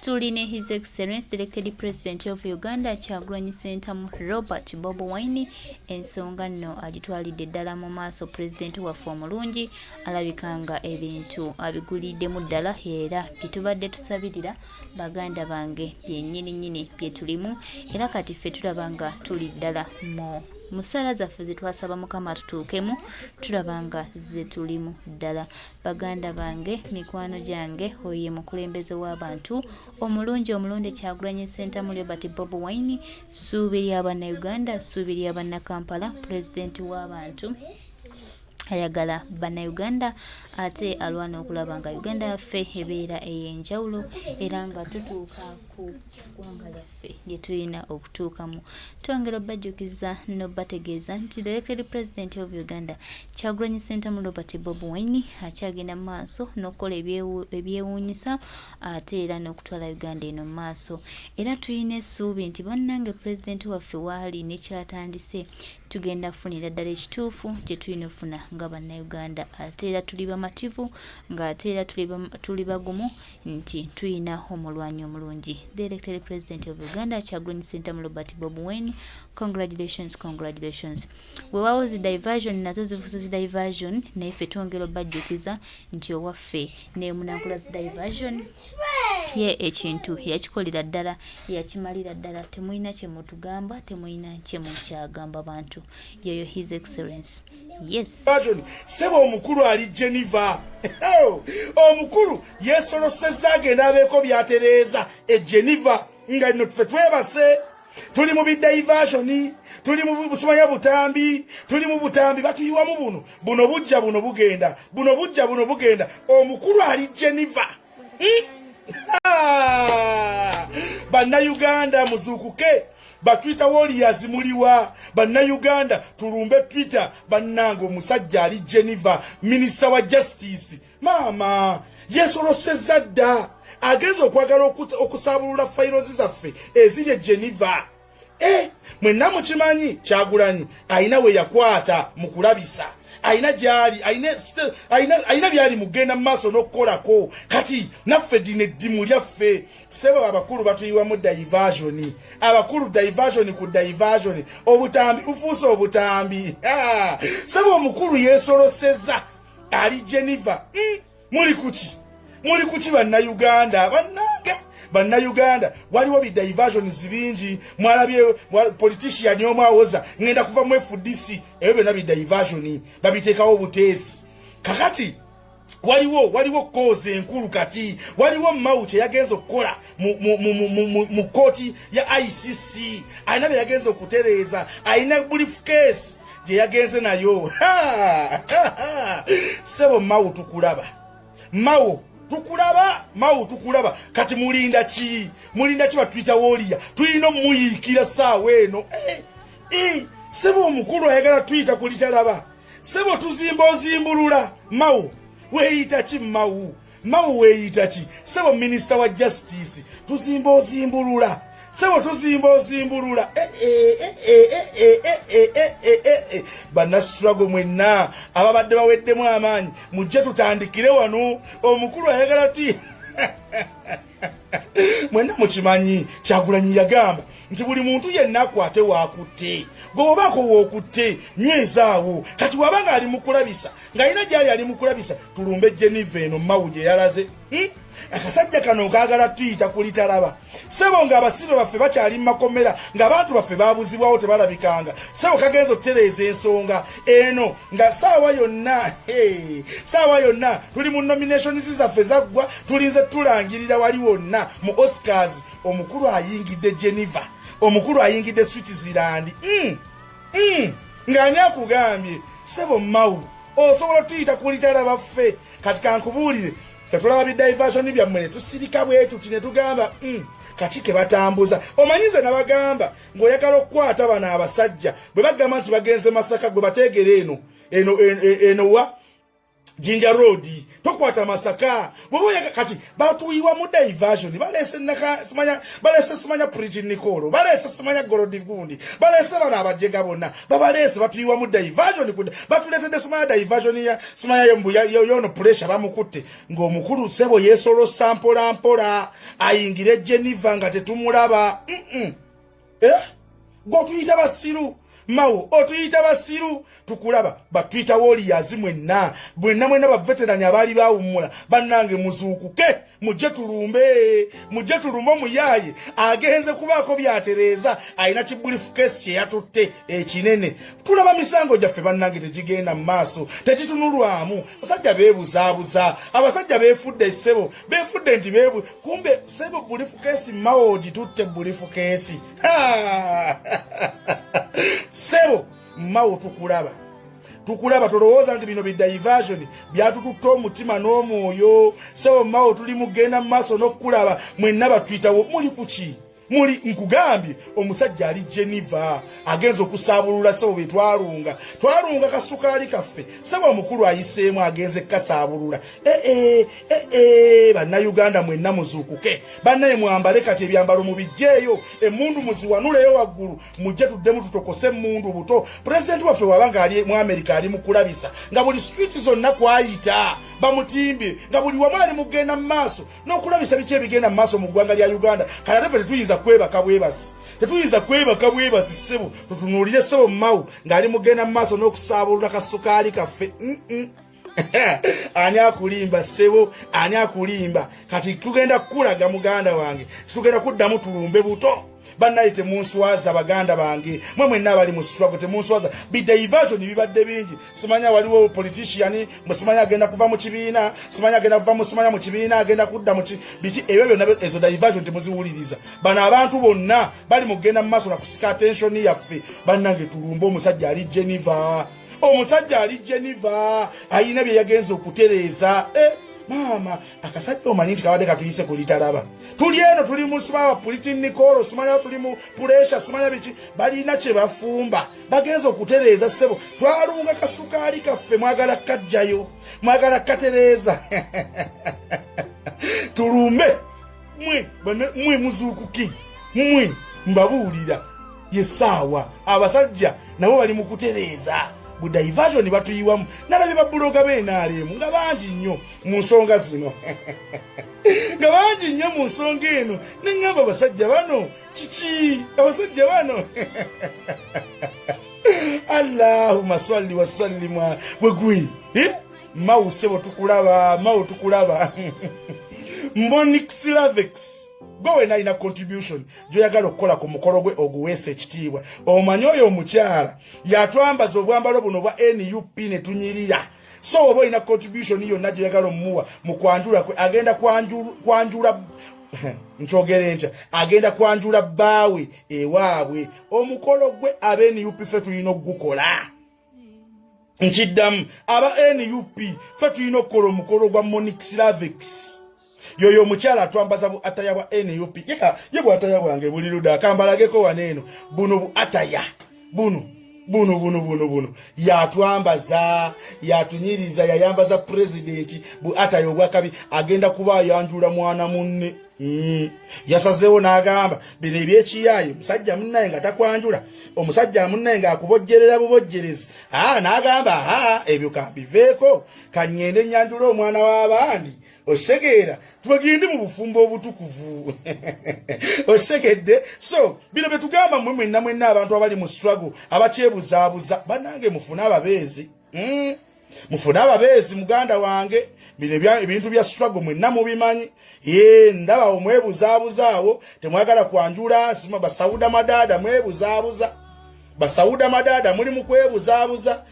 Tuli ne His Excellence the Elected President of Uganda Kyagulanyi Ssentamu Robert Bobi Wine. Ensonga nno agitwalidde ddala mu maaso. Pulezidenti waffe omulungi alabika nga ebintu abiguliddemu ddala, era bye tubadde tusabirira, baganda bange, byennyini nnyini bye tulimu, era kati ffe tulaba nga tuli ddala mu mu ssaala zaffe ze twasaba Mukama tutuukemu, tulaba nga ze tulimu ddala. Baganda bange, mikwano gyange, oyo ye mukulembeze w'abantu omulungi omulonde Kyagulanyi Ssentamu Robert Bobi Wine, ssuubi lya Bannayuganda, ssuubi lya Bannakampala, pulezidenti w'abantu ayagala Bannayuganda ate alwana okulaba nga Uganda yaffe ebeera ey'enjawulo era nga tutuuka ku ggwanga lyaffe lye tulina okutuukamu. Twongera obbajjukiza n'obbategeeza nti the elected president of Uganda Kyagulanyi Ssentamu Robert Bobi Wine akyagenda mu maaso n'okukola ebyewuunyisa ate era n'okutwala Uganda eno mu maaso, era tulina essuubi nti bannange pulezidenti waffe waali ne kyatandise tugenda kufunira ddala ekituufu kye tulina okufuna nga Bannayuganda, ate era tuli bamativu ng'ate era tuli bagumu nti tuyina omulwanyi omulungi, the elected president of Uganda Kyagulanyi Ssentamu Robert Bobi Wine. Congratulations, congratulations. Weewaawo zi diversion nazo zifuuse zi diversion, naye ffe twongera obajjukiza nti owaffe nemunankola zi diversion ye ekintu yakikolera ddala, yakimalira ddala. Temulina kyemutugamba, temulina kyemukyagamba bantu. Yoyo His Excellence, yes. Sebo omukulu ali Geneva, omukulu yesolosezza agenda abeeko byatereeza e Geneva, nga nno ffe twebase, tuli mu bidiversion, tuli mu busumanya butambi, tuli mu butambi batuyiwamu buno buno bujja buno bugenda buno bujja buno bugenda. Omukulu ali Geneva, Bannayuganda muzuukuke, ba Twitter warriors muliwa? Bannayuganda, tulumbe Twitter. Bannange, omusajja ali Geneva, minisita wa justice maama yesolosezza dda, agenza okwagala okusaabulula files zaffe eziri e Geneva. E, mwenna mukimanyi Kyagulanyi ayina we yakwata mu kulabisa, ayina gyali, ayina byali mugenda mu maaso n'okukolako. Kati naffe dino eddimu lyaffe, sebo. Abakulu batuyiwamu diversion, abakulu diversion ku diversion, obutambi bufuuse obutambi. Sebo omukulu yeesoloseza ali Geneva. Muli kuki? Muli kuki, Bannayuganda? Bannange, Bannayuganda, waliwo bi diversions bingi. Mwalabye politician omu awoza ngenda kuva mu FDC. Ebyo byonna bi diversion, babiteekawo buteesi. Kakati waliwo cause enkulu. Kati waliwo Mao kye yagenza okukola mu kooti ya ICC, alina bye yagenza okutereeza, alina briefcase gye yagenze nayo. Sebo Mao, tukulaba. Mao, tukulaba. Mao, tukulaba. Kati mulinda ki? Mulinda ki, ba Twitter warrior? Tulina omuyiikira saawa eno, eh, eh, sebo omukulu ayagala tuyita kulitalaba. Sebo tuzimba ozimbulula. Mao weeyita ki? Mao, Mao weeyita ki? Sebo minisita wa justice, tuzimba ozimbulula. Sebo tuzimba ozimbulula. Bannastruggle mwenna ababadde baweddemu amaanyi, mujje tutandikire wano. Omukulu ayagala ti mwenna mukimanyi Kyagulanyi yagamba nti buli muntu yenna akwate waakutte. Gwe obaako wookutte, nywezaawo. Kati waba nga ali mukulabisa, ng'alina gyali ali mukulabisa, tulumbe Geneva eno Mao gye yalaze, Akasajja kano kaagala tuyita kulitalaba, sebo, ng'abasibe baffe bakyali mu makomera, ng'abantu baffe babuzibwawo, tebalabikanga. Sebo kagenza okutereeza ensonga eno nga saawa yonna, saawa yonna tuli mu nominations zaffe zaggwa, tulinze tulangirira wali wonna mu Oscars. Omukulu ayingidde Geneva, omukulu ayingidde Switzerland. Ng'ani akugambye, sebo Mao, osobola tuyita kulitalaba ffe? Kati kankubuulire, ffe tulaba bidiversion byammwe ne tusirika bwe tuti ne tugamba, kaki ke batambuza?" Omanyize nabagamba ng'oyagala okukwata bano abasajja bwe bagamba nti bagenze Masaka, gwe bateegere eno eno eno wa Jinja Road, tokwata Masaka. Bwoba kati batuyiwa mu diversion, balese naka simanya, balese simanya Pretty Nicolo, balese simanya Golodi gundi, balese bano abajega bonna babalese, batuyiwa mu diversion kuda batuletedde simanya diversion ya simanya yombu ya yono pressure bamukutte ng'omukulu sebo yesolosa mpola mpola ayingire Geneva nga tetumulaba. Eh, gotuyita basiru mawo, otuyita basiru, tukulaba. Batuyita warriors mwenna mwenna mwenna, baveterani abaali bawummula. Bannange, muzuukuke, mujje tulumbe, mujje tulumbe. Omuyaaye agenze kubaako byatereeza, alina kibriefcase kye yatutte ekinene. Tulaba misango gyaffe, bannange, tegigenda mu maaso, tegitunulwamu. Abasajja beebuzaabuza, abasajja beefudde essebo, beefudde nti beebu kumbe sebo briefcase mawo ogitutte, briefcase sebo mawo, tukulaba, tukulaba. Tolowooza nti bino bidiversion byatututte omutima n'omwoyo. Sebo mawo, tuli mugenda mu maaso n'okukulaba. Mwenna batuyitawo muli kuki? Muli nkugambye, omusajja ali Geneva, agenza okusaabulula sebo bye twalunga, twalunga kasukaali kaffe. Sebo omukulu ayiseemu, agenze kasaabulula. Ee ee, Bannayuganda mwenna muzuukuke, bannaye, mwambale kati ebyambalo mubijjeeyo, emmundu muziwanuleyo waggulu, mujje tuddemu tutokose emmundu buto. Pulezidenti waffe wabanga ali mu Amerika, ali mu kulabisa nga buli street zonna kwayita bamutimbye, nga buli wamu ali mugenda mu maaso n'okulabisa biki ebigenda mu maaso mu ggwanga lya Uganda. Kale ate fe tetuyinza kwebaka bwebasi, tetuyinza kwebaka bwebasi. Ssebo, tutunuulire ssebo mawu ng'ali mugenda mu maaso n'okusaabulula kasukaali kaffe. Ani akulimba, ssebo? Ani akulimba? Kati tugenda kukulaga, muganda wange, tugenda kuddamu tulumbe buto. Bannaye, temunswaza, baganda bange, mwe mwenna abali mu struggle, temunswaza. Bidiversion bibadde bingi. Simanya waliwo politician, simanya agenda kuva mu kibiina, simanya agenda kuva mu, simanya mu kibiina, agenda kudda mu biki, ebyo byonna ezo diversion temuziwuliriza. Bano abantu bonna bali mu kugenda mu maaso na kusika attention yaffe. Bannange, tulumbe omusajja ali Geneva, omusajja ali Geneva ayina bye yagenza okutereeza. Eh, maama, akasajja omanyi nti kabadde katuyise kulitalaba. Tuli eno, tuli mu simanya Pretty Nicolo, simanya tuli mu pressure, simanya biki, balina kye bafumba, bagenza okutereeza. Ssebo, twalunga kasukaali kaffe, mwagala kajjayo, mwagala katereeza. Tulumbe mwe mwe, muzuukuki mwe, mbabuulira yessaawa. Abasajja nabo bali mu kutereeza bu diversion batuyiwamu. Nalabye bablogger b'NRM nga bangi nnyo mu nsonga zino, nga bangi nnyo mu nsonga eno, neŋŋamba, abasajja bano kiki? Abasajja bano, Allahuma salli wasallimu bwegwi mawu. Sebo, tukulaba, mawu, tukulaba. Monix Lavex, gwe wena alina contribution gyoyagala okukola ku mukolo gwe oguweesa ekitiibwa, omanyi oyo omukyala yatwambaza obwambalo buno bwa NUP ne tunyirira. So oba olina contribution yonna gyoyagala omuwa mu kwanjula kwe, agenda kwanjula, nkyogere ntya, agenda kwanjula bbaawe ewaabwe. Omukolo gwe aba NUP fe tulina okugukola. Nkiddamu, aba NUP fe tulina okukola omukolo gwa Monix Lavex, yoyo omukyala atwambaza bu attire bwa NUP. Yeka ye bu attire bwange buli ludda, akambalageko wano eno. Buno bu attire buno buno buno buno buno, yatwambaza, yatunyiriza, yayambaza pulezidenti bu attire obwakabi. Agenda kuba ayanjula mwana munne. Yasazeewo n'agamba bino ebyekiyaaye, musajja munnaye nga takwanjula, omusajja munnaye ng'akubojjerera bubojjerezi. Aa, n'agamba, aa, ebyo kambiveeko, kaŋŋende nyanjula omwana w'abandi. Osegeera, tubagende mu bufumbo obutukuvu, osegedde. So bino byetugamba mmwe mwenna mwenna abantu abali mu struggle, abakyebuzaabuza, bannange, mufune ababeezi. Mufune ababeezi, muganda wange. Bino ebintu bya struggle mwenna mubimanyi. Ye ndaba omwebuzaabuzaawo, temwagala kwanjula. Sima basawuda madaada mwebuzaabuza, basawuda madaada muli mu kwebuzaabuza.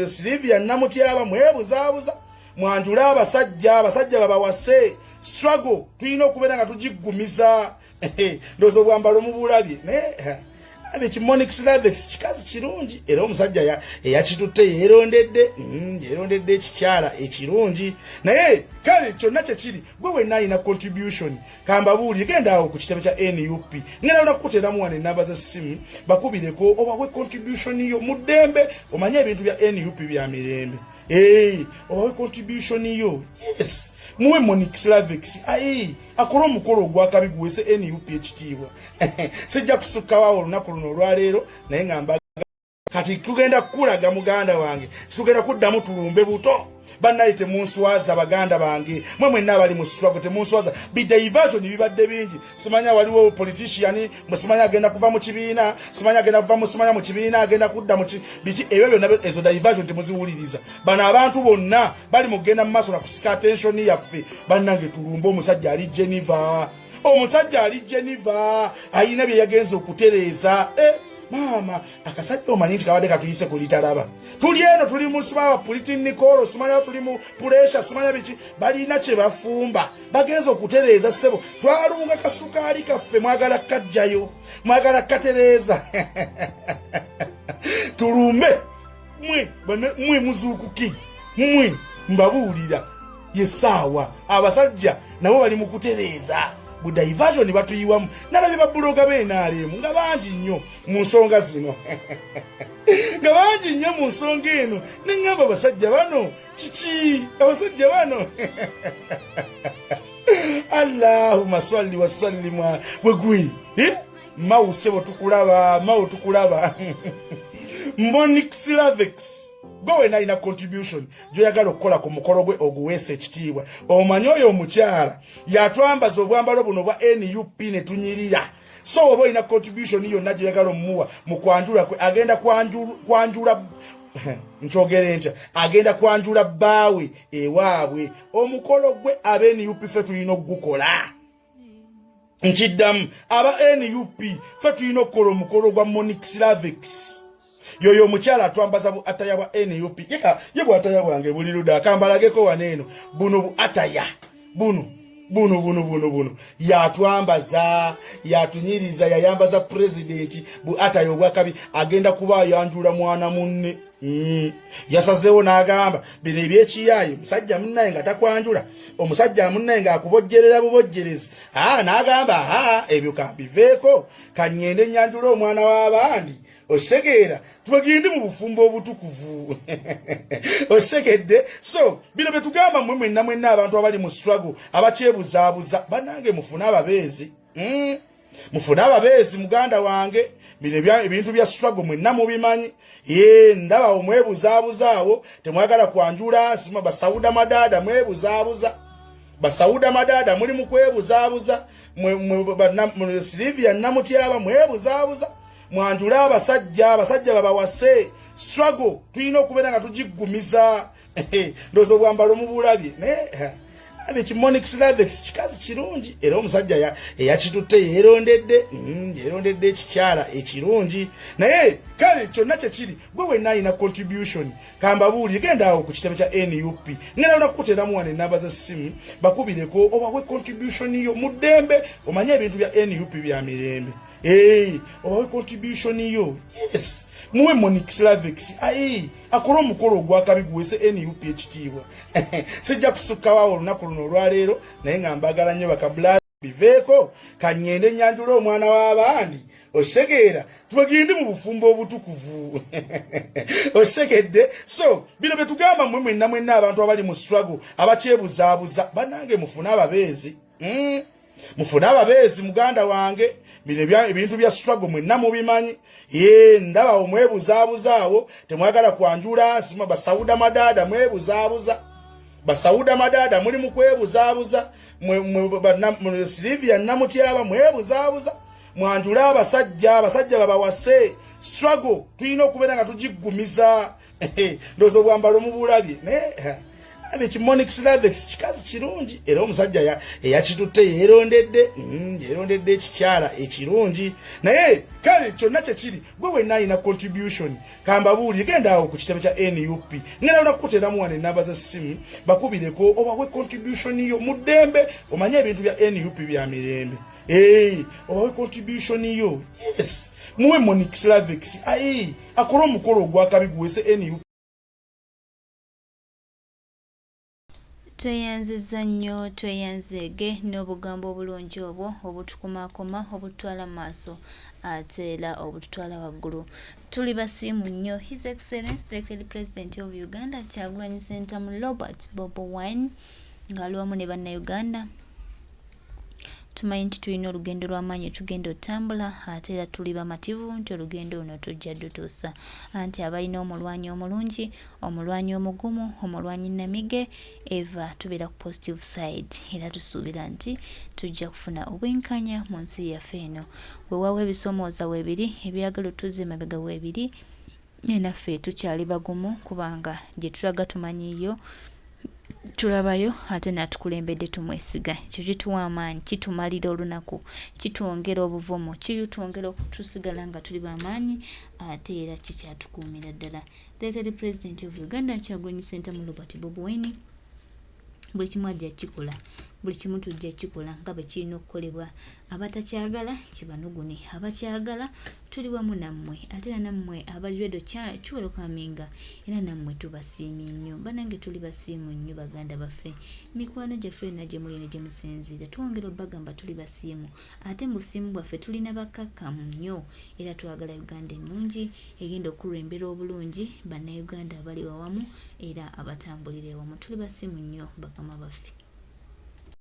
Silivia Namutyaba, mwebuzaabuza, mwanjule abasajja, abasajja babawase. Struggle tulina okubeera nga tugiggumiza. Ndowooza obwambalo mubulabye, naye abe kimonix Lavex kikazi kirungi, era omusajja eyakitutte yeerondedde, yeerondedde ekikyala ekirungi. Naye Kale kyonna kyekiri, gwe wenna alina contribution, kambabuulire, genda awo ku kitebe kya NUP, ngenda lona kukuteeramu wano ennamba z'essimu, bakubireko obawe contribution yo mu ddembe. Omanye ebintu bya NUP bya mirembe. Hey, obawe contribution yo, yes, muwe Monix Lavex ai akole omukolo ogwakabi guwese NUP ekitiibwa. Sijja kusukkawo olunaku luno olwaleero, naye nga mbaga kati tugenda kukulaga muganda wange, tugenda kuddamu tulumbe buto. Bannaye temunswaza, baganda bange, mwe mwenna abali mu struggle, temunswaza. Bidiversion bibadde bingi, simanya waliwo politician, musimanya agenda kuva mu kibiina, simanya agenda kuva mu, simanya mu kibiina, agenda kudda mu biki, ebyo byonna ezo diversion temuziwuliriza. Bano abantu bonna bali mu kugenda mu maaso na kusika attention yaffe. Bannange, tulumbe omusajja ali Geneva, omusajja ali Geneva ayina bye yagenza okutereeza. Eh, maama, akasajja omanyi nti kabadde katuyise ku litalaba. Tuli eno, tuli mu simanya politinikolo, simanya tuli mu pressure, simanya biki, balina kye bafumba, bagenza okutereeza. Ssebo, twalunga kasukaali kaffe, mwagala kajjayo, mwagala katereeza. Tulumbe mwe mwe muzuukuki mwe, mbabuulira, yesaawa abasajja nabo bali mu kutereeza bu diversion batuyiwamu. Nalabye babuloga b'NRM nga bangi nnyo mu nsonga zino, nga bangi nnyo mu nsonga eno, neŋŋamba abasajja bano kiki? Abasajja bano, Allahumma salli wasallimu bwegwi mawu. Sebo, tukulaba mawu, tukulaba. Monix Lavex, gwe wena alina contribution gyoyagala okukola ku mukolo gwe oguweesa ekitiibwa. Omanyi oyo omukyala yatwambaza obwambalo buno bwa NUP ne tunyirira. So oba olina contribution yonna gyoyagala omuwa mu kwanjula kwe, agenda kwanjula, nkyogere ntya, agenda kwanjula bbaawe ewaabwe. Omukolo gwe aba NUP ffe tulina okugukola. Nkiddamu, aba NUP ffe tulina okukola omukolo gwa Monix Lavex, yoyo omukyala atwambaza bu attire bwa NUP. Yeka ye bu attire bwange buli luda, akambalageko wano eno. Buno bu attire buno buno buno buno buno, yatwambaza, yatunyiriza, yayambaza pulezidenti bu attire obwakabi. Agenda kuba ayanjula mwana munne. Yasazeewo n'agamba bino ebyekiyaaye, musajja munnaye nga takwanjula, omusajja munnaye ng'akubojjerera bubojjerezi, aa n'agamba, aa ebyo kambiveeko, kaŋŋende nyanjula omwana w'abandi. Osegeera, tubagende mu bufumbo obutukuvu, osegedde. So bino bye tugamba mmwe mwenna mwenna abantu abali mu struggle, abakyebuzaabuza, bannange, mufune ababeezi. Mufune ababeezi, muganda wange. Bino ebintu bya struggle mwenna mubimanyi. Ye ndaba omwebuzaabuzaawo, temwagala kwanjula, sima basawuda madaada, mwebuzaabuza, basawuda madaada muli mu kwebuzaabuza. Silivia Namutyaba, mwebuzaabuza, mwanjule abasajja, abasajja babawase. Struggle tulina okubeera nga tugiggumiza. Ndowooza obwambalo mubulabye, naye abe Kimonix Lavex kikazi kirungi, era omusajja eyakitutte yeerondedde, yeerondedde ekikyala ekirungi. Naye kale kyonna kyekiri, gwe wenna alina contribution, kambabuulire, genda awo ku kitebe kya NUP, ngenda lona kukuteeramu wano ennamba z'essimu, bakubireko obawe contribution yo mu ddembe. Omanye ebintu bya NUP bya mirembe. Hey, obawe contribution yo, yes, muwe Monix Lavex ai akole omukolo ogwakabi guwese NUP ekitiibwa. Sijja kusukkawo olunaku luno olwaleero, naye nga mbagala nnyo bakabula. Biveeko, kaŋŋende nyanjula omwana w'abandi. Osegeera, tubagende mu bufumbo obutukuvu, osegedde. So bino bye tugamba mmwe mwenna mwenna abantu abali mu struggle, abakyebuzaabuza, bannange, mufune ababeezi. Mufune ababeezi, muganda wange. Bino ebintu bya struggle mwenna mubimanyi. Ye ndaba omwebuzaabuzaawo, temwagala kwanjula, sima basawuda madaada, mwebuzaabuza, basawuda madaada muli mu kwebuzaabuza. Silivia Namutyaba, mwebuzaabuza, mwanjule abasajja, abasajja babawase. Struggle tulina okubeera nga tugiggumiza. Ndowooza obwambalo mubulabye, naye abe Kimonix Lavex kikazi kirungi, era omusajja eyakitutte yeerondedde, yeerondedde ekikyala ekirungi. Naye kale kyonna kyekiri, gwe wenna alina contribution, kambabuulire, genda awo ku kitebe kya NUP, ngenda lona kukuteeramu wano ennamba z'essimu, bakubireko obawe contribution yo mu ddembe. Omanye ebintu bya NUP bya mirembe. Hey, obawe contribution yo, yes, muwe Monix Lavex ai akole omukolo ogwakabi guwese NUP. Tweyanzizza nnyo tweyanzeege n'obugambo obulungi obwo obutukumaakuma, obututwala mu maaso ate era obututwala waggulu. Tuli basiimu nnyo His Excellence the President of Uganda Kyagulanyi Ssentamu Robert Bobi Wine ng'ali wamu ne Bannayuganda. Tumanyi nti tulina olugendo lw'amaanyi tugenda otambula ate era tuli bamativu nti olugendo luno tujja dutuusa anti abalina omulwanyi omulungi, omulwanyi omugumu, omulwanyi namige eva tubeera ku positive side era tusuubira nti tujja kufuna obwenkanya mu nsi yaffe eno. Weewaawo ebisomooza weebiri, ebyagala otuzza emabega weebiri, naye naffe tukyali bagumu kubanga gye tulaga tumanyiiyo tulabayo ate n'atukulembedde tumwesiga. Ekyo kituwa amaanyi, kitumalira olunaku, kitwongera obuvumu, kitwongera okutusigala nga tuli b'amaanyi ate era kikyatukuumira ddala. The third President of Uganda Kyagulanyi Ssentamu Robert Bobi Wine buli kimu ajja kukikola, buli kimu tujja kukikola nga bwe kirina okukolebwa. Abatakyagala kibanugune, abakyagala tuli wamu nammwe, ate era nammwe abali ready kiwelcominga era nammwe tubasiimye nnyo. Bannange tuli basiimu nnyo baganda baffe, mikwano gyaffe yonna gye muli ne gye musinziira, twongera obbagamba tuli basiimu ate mu busiimu bwaffe tulina bakkakkamu nnyo era twagala Uganda ennungi egenda okukulembera obulungi bannayuganda abali awamu era abatambulira ewamu. Tuli basiimu nnyo bakama baffe.